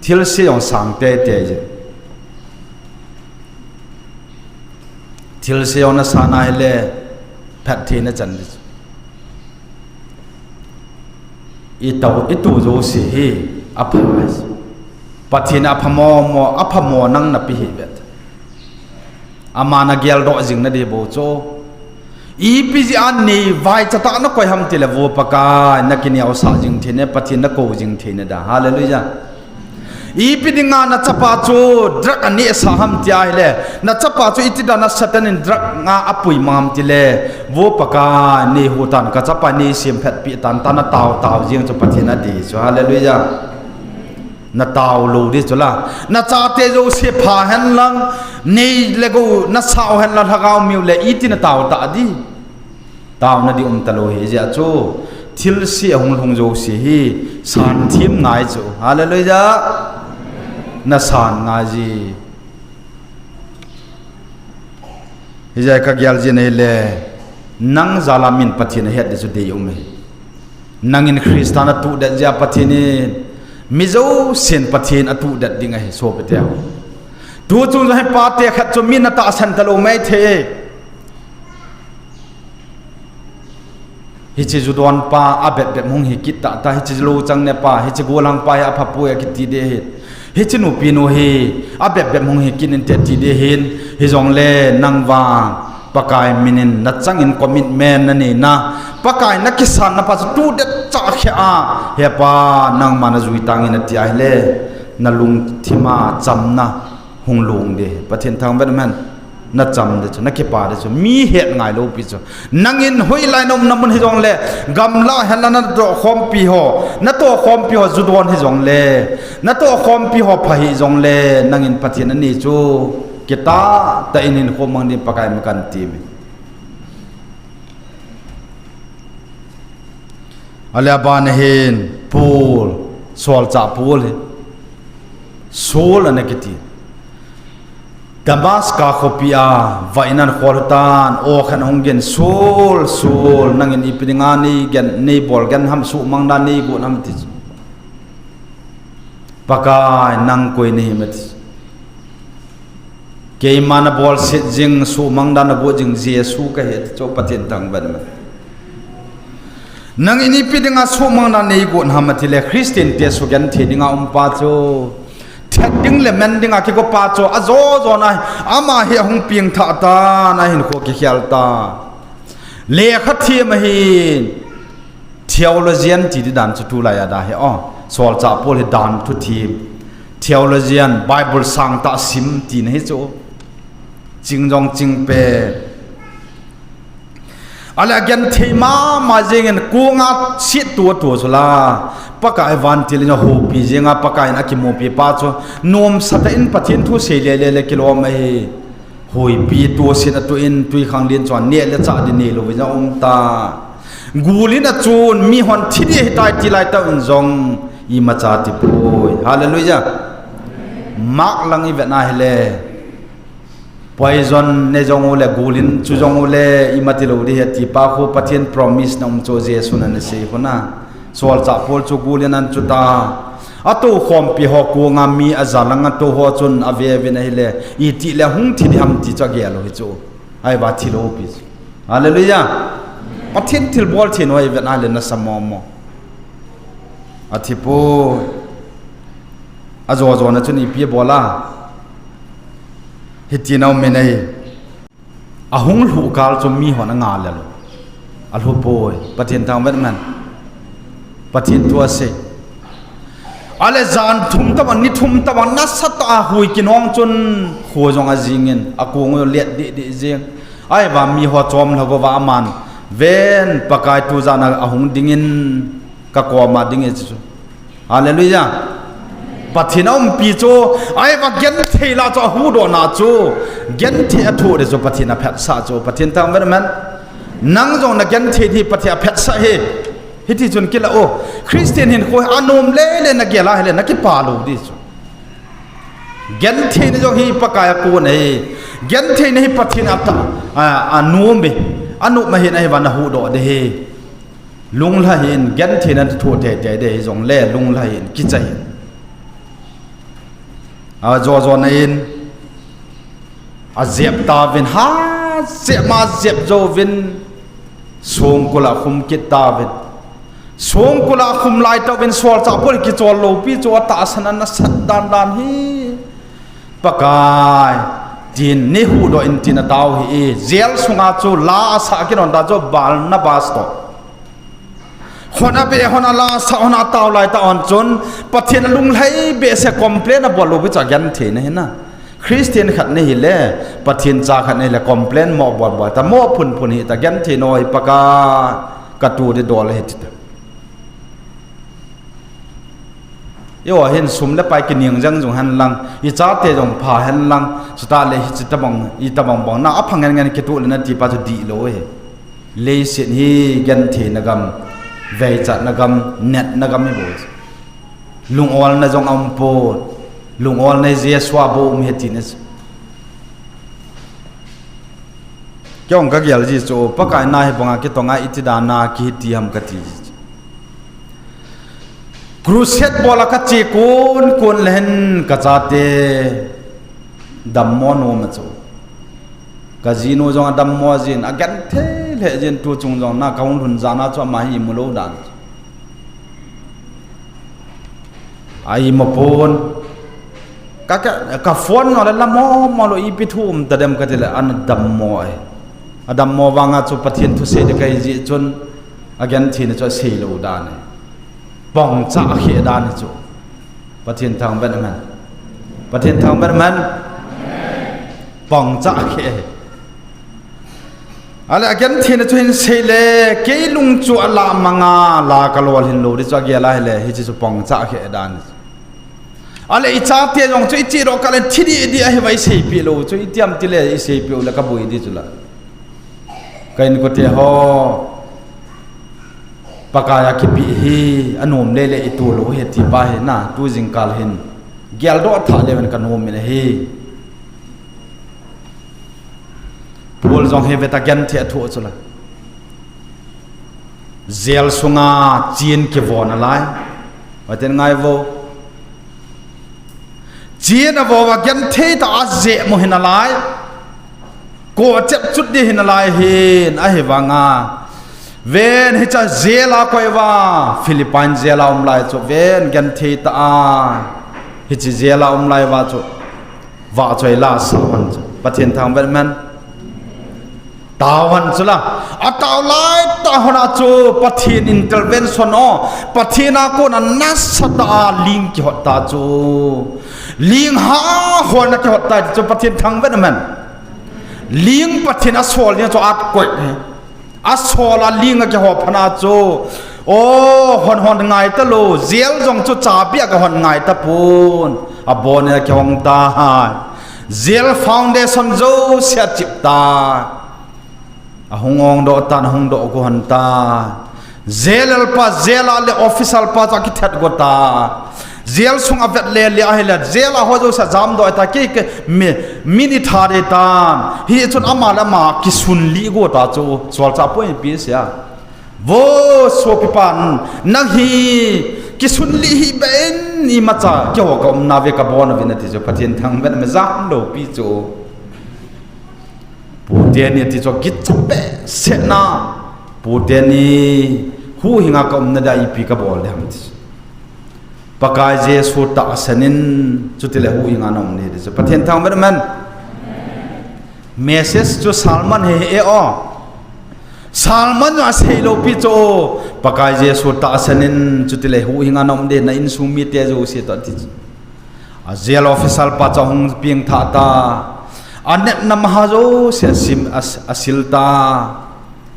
Thilse jong sang teitei jin. Thilse jong nasan a hile phattheina chan ding. Ito, ito jouse hi apha. Pathen in aphamo mo, aphamo nang napeh hih ve. Ama nageldoh jing nading bou chu. Ipi jeh a nei vaicha tah nakoi ham tile vo Pakai, nakineosah jing theina, Pathen nakou jing theina ding. Hallelujah. Ipi dinga nachapa chu drug anehsah ham tia hile, nachapa chu iti dan a Satan in drug a apui mang ham tile, vo Pakai, nei hu tan, kachapa nei semphatpeh tan, tia natao tao jeng chu Pathen ati chu. Hallelujah. Natao lou ding chu la. Nachate jouse pha hen lang, nei le gou nasao hen lang, lhagao miu le iti natao tah ding. Taona ding um talou hi jeh a chu, thilse ahung lhung jouse hi, san them ngai chu. Hallelujah. Nasan ngai ji. Hijeh a kagel jin ahile, nang jal a min Pathen ahet ding chu dei um ahi. Nangin Christa natuhdet jeh a Pathen in, mi jousen Pathen atuhdet ding ahi sopi teho. Tu chung jong hi pate khat chu mi na tahsan talou mai thei. Hiche ju don pa abep bep hung hi kit tah tah, hiche lou chang ne pa, hiche gollhang pa hi apha poi akiti ding ahi. Hiche nupi nu hi abep bep hung hi kit inte ti ding ahin, hijongle nang vang Pakai min in nachang in commitment nanei na, Pakai nakisan na pa chu tu det cha khe a, He Pa, nangma najui tang in ati ahile, nalungthim a chamna hung lhung ding. Pathen thangvah in um hen. Nacham ding chu, nakipa ding chu, mi het ngai lou pi chu. Nangin hoilai na umna mun hijongle, gamla henlang natoh khompi ho, natoh khompi ho ju don hijongle, natoh khompi ho pha hijongle, nangin Pathen ani chu kitah tah in hinkho mang ding Pakai ma kan ti mi. Ale aban hin Paul, solchah Paul hi, Saul ana kiti. Damascus khopi a vainan khol tan, aw khat hung gen, Saul, Saul, nangin ipi dinga nei gen, nei bol gen ham, suhmang dan nei gon ham ti chu. Pakai, nang koi nahim ati. Keima nabolset jing, suhmang dan nagot jing Jesu kahi ati chu, Pathen thangvah in um hen. Nangin ipi dinga suhmang dan nei gon ham atile, Christian te sugenthei dinga um pa chu, thet ding le men dinga kigo pa chu, ajo jo na, ama hi ahung pengthah tan, ahinkho kikhel ta. Lekha them ahin, theologian ti ding dan chu tulai a da hi, aw, solchah Paul hi dan thu them, theologian, Bible sangtah sim tina hi chu. Ching jong ching pen. Ale agenthei mama jengin konga setto to chu la, Pakai vantil in ahoupi jenga Pakai in akimupi pa chu, nomsa tah in Pathen thu sei lele le kilom ahi. Hoipi toset atoh in, twikhanglen chun neh le chah ding neilou vin aum ta. Gul in achun, mihon thi ding ahitai ti lai tah un jong imacha tipoi. Hallelujah. Mark lang ivet na hile, poison ne jong ule, gul in chu jong ule, imati lou ding ahi ti pa khu Pathen promise na um chu Jesun ana sei khu na. Solchah Paul chu gul in ana chu ta. Atou khompi ho konga mi aja lang atou ho chun ave uvin ahile, itile hung thi ding ham ti chu agel u hi chu. Ahivang thilou pi chu. Hallelujah. Pathen thilbol thei ho ivet na le nasa momo. Athipoi. Ajo jo na chun ipi abol a, hiti na um in ahi. Ahung lhuh kal chu mihon anga lel u. Alhu poi. Pathen thangvah in um hen. Pathen thu asei. Ale jan thum tobang, ni thum tobang, nasatah a hui kinong chun, kho jong ajing in, akong u let deh deh jeng. Ahivang miho chom lhagou va aman, ven Pakai tujan a ahung ding in, kakoma ding e chu. Hallelujah. Pathen aumpi chu, ahivang genthei lah chu ahuhdoh na chu, genthei athoh ding chu Pathen aphatsah chu, Pathen thangvah in um hen. Nang jong nagenthei hi Pathen aphatsah hi. Hiti chun kila u, Christian hinkho anom lele nagel a hile nakipa lou ding chu. Gentheina jong hi Pakai a kon ahi. Gentheina hi Pathen a ta, a, anom e. Anom ahin ahivang nahuhdoh ding ahi. Lunglhai hih in, gentheina nathoh teitei ding hijongle, lunglhai hih in, kicha hih in. Ajo jo na in, ajep tauvin, ha, jep ma jep jouvin, songkul a khum kit tauvin. Songkul a khum lai tauvin, solchah Paul kichol loupi chu atahsan a nasat dan dan hi. Pakai, tin neihuhdoh in tin atao hih e, jail sunga chu la asah kinon dan chu Barnabas toh. Hon abe, hon ala sa, hon atao lai tah hon chun, Pathen alunglhai behseh complain abol lou pi chu agentheina hi na. Christian khat nahile, Pathen cha khat nahile, complain mo bol bol ta, mo phun phun hih ta, genthei noi Pakai, katu ding dol ahi ti ta. Eiho hin sum le pai kining jeng jong hen lang, ichate jong pha hen lang, chutah le hiche tabang, itobang bang na, aphang ngen ngen kitoh le nati pa chu dihlou ahi. Leiset hi gentheina gam, veichatna gam, natna gam hibou chu. Lungolna jong aumpon, lungolna hi Jesu a bou um ahi tina chu. Kei jong kagel ji chu, Pakai na hibanga kitonga iti dan a kihiti ham kati ji chu. Crusade bol a kache kon kon le hin kachate, Dammo nom a chu. Ka jinu jong adammo jin, agenthei lheh jin, tu chung jong na kahung lhun jana chu ama hi imu lou dan chu. A imu pon. Ka, ka, ka phone jong le la momo lou, ipi thu um tadem kati le ana dammo e. Adammo vanga chu Pathen thu sei ding kahi jeh chun agentheina chu asei lou dan e. Pongcha akheh dan chu. Pathen thangvah in amen. Pathen thangvah in amen. Pongcha akheh. Ale agentheina chu hin sei le, kei lung chu alamang a, la kalolhin lou ding chu agel a hile, hiche chu pongcha akheh dan. Ale ichate jong chu ichedoh kah le thi didi ahi uva iseipeh lou chu, itiam tile iseipeh u le kaboi ding chu la. Ka inkote ho, Pakai a kipe hi anom lele ito lou ahi ti pa hi na, tu jingkal hin geldoh thah leu hen kanom in ahi. Paul jong hi veta genthei athoh chu la. Jail sunga chen kivon alai. Vatin ngai vo. Chen avo uva genthei tah a ajehmu hi nalai. Koh chep chut ding hi nalai hin, ahivanga ven hiche jail a koi uva, Philippi jail a um lai chu ven genthei tah a, hiche jail a um lai uva chu vahchoi la asah hon chu. Pathen thangvah in amen. Tao hon chu la. Atao lai tah hon a chu Pathen intervention o. Pathen a kona nasatah a ling kihot ta chu. Ling ha hon a kihot ta chu Pathen thangvah in amen. Ling Pathen asol ding chu atkoi hi. Asol a ling akiho phat a chu. O, hon hon ngai talou. Jail jong chu chabi a kahon ngai tapon. Abon in akihong tai. Jail foundation jouse achep tai. Ahung ongdoh tan, ahung dohgo hon tai. Jail pa, jail a le official pa chu akithat go tai. Jail sung avet lele ahile, jail a ho jouse ajamdoh tai, kei, kei, mi, min itha ding tan. Hichun ama le ama kisunlih go ta chu, solchah pu ipi asei a. Vo sopipan, nang hi kisunlih hih beh in, imacha keiho kaumna ve kabon uvin ati chu, Pathen thangvah in amen, jam loupi chu. Puteni ati chu kicha behseh na. Puteni huhhinga kaumna dia ipi kabol ding ham ti chu. Pakai Jesu tahsan in, chutile huhhinga naum ding ti chu. Pathen thangvah in amen. Message chu sermon hi hi e o. Sermon chu asei loupi chu. Pakai Jesu tahsan in, chutile huhhinga naum ding, na insung mite jouse toh ati chu. A jail official pa chu ahung pengthah ta. Anepna maha jouse asim, as-, asil ta.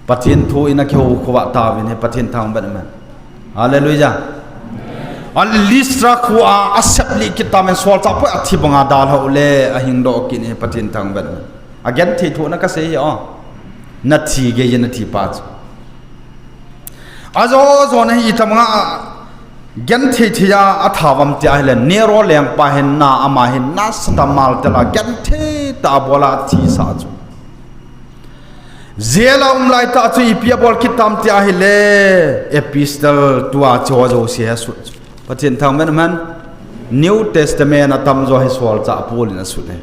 Pathen thu in akihou khovah tauvin ahi, Pathen thangvah in amen. Hallelujah. A Lystra khoa aseplih kit tauvin, solchah pu athi banga dalha u le ahingdoh kit in ahi, Pathen thangvah in amen. Agenthei thohna kasei hi o. Nathi gei in athi pa chu. Ajo jo na hi itobanga genthei thei a atha uvam ti ahile, Nero lengpa hin na, ama hin nasatah a maltel a genthei tah a abol a athisah chu. Jail a um laitah chu ipi abol kit tam ti ahile, epistle tua chu ajouse hi asut chu. Pathen thangvah in amen. New Testament atamjo hi solchah Paul in asut e.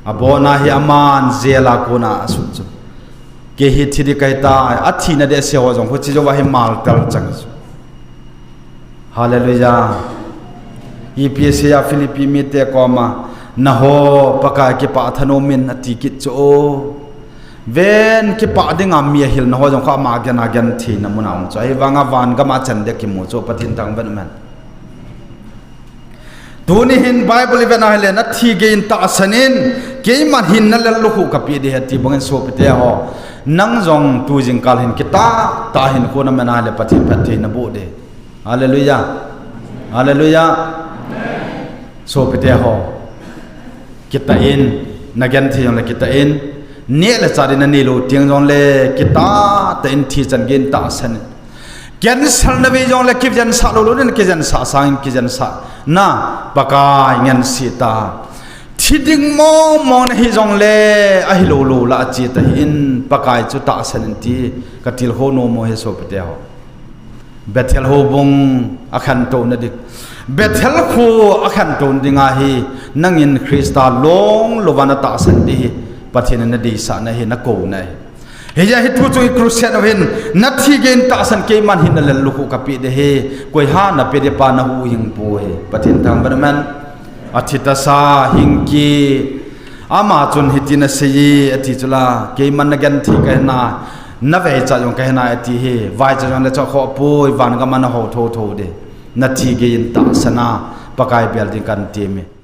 Abona hi aman jail a kona asut chu. Kei hi thi ding kahitai, athina ding asei ho jong, huche jouva hi maltel chang chu. Hallelujah. Ipi asei a Philippi mite koma, naho Pakai kipah thanom in ati kit chu o. Ven kipah dinga mi ahilna ho jong kho ama gen a gentheina muna um chu. Ahivanga van gam a chan ding kimu chu, Pathen thangvah in amen. Tuni hin Bible ivet a ahile, nathi gei in tahsan in, keiman hinna lel lukhuh kapeh ding ahi ti bangin sopite ho. Nang jong tu jingkal hin kitah tah a hinkho naman a ahile Pathen phatthei naboh ding. Hallelujah. Hallelujah. Sopite ho. Kitah in, nagenthei jongle kitah in, neh le chah ding nanei lou teng jongle kitah tah in thi chan gei in tahsan in. Cancel navei jongle kijensah lou lou ding, kijensah sangin kijensah na Pakai ngense ta. Thi ding mong mong nahi jongle ahilou lou lah a che tahih in, Pakai chu tahsan in ti katilkhou nom u ahi sopite ho. Bethel houbung akhantouna ding. Bethel kho akhantou ding ahi, nangin Christa longlouva natahsan ding hi, Pathen in nadeisahna hi, nakouna hi. Hijeh a hi tu chung i crusade uvin, nathi geiyin tahsan keiman hin nalel lukhuh kapeh ding ahi, koi ham napeh ding pa nahuhhing poi. Pathen thangvah in amen. Athi tasa hing kit. Ama chun hitin asei e, ati chu la, keiman nagenthei kahi nai, naveichat jong kahi nai ati hi, vaicha jong le chah khoh poi, van gam a nahou thotho ding. Nathi geiyin tahsan a, Pakai bel ding kahin tem e.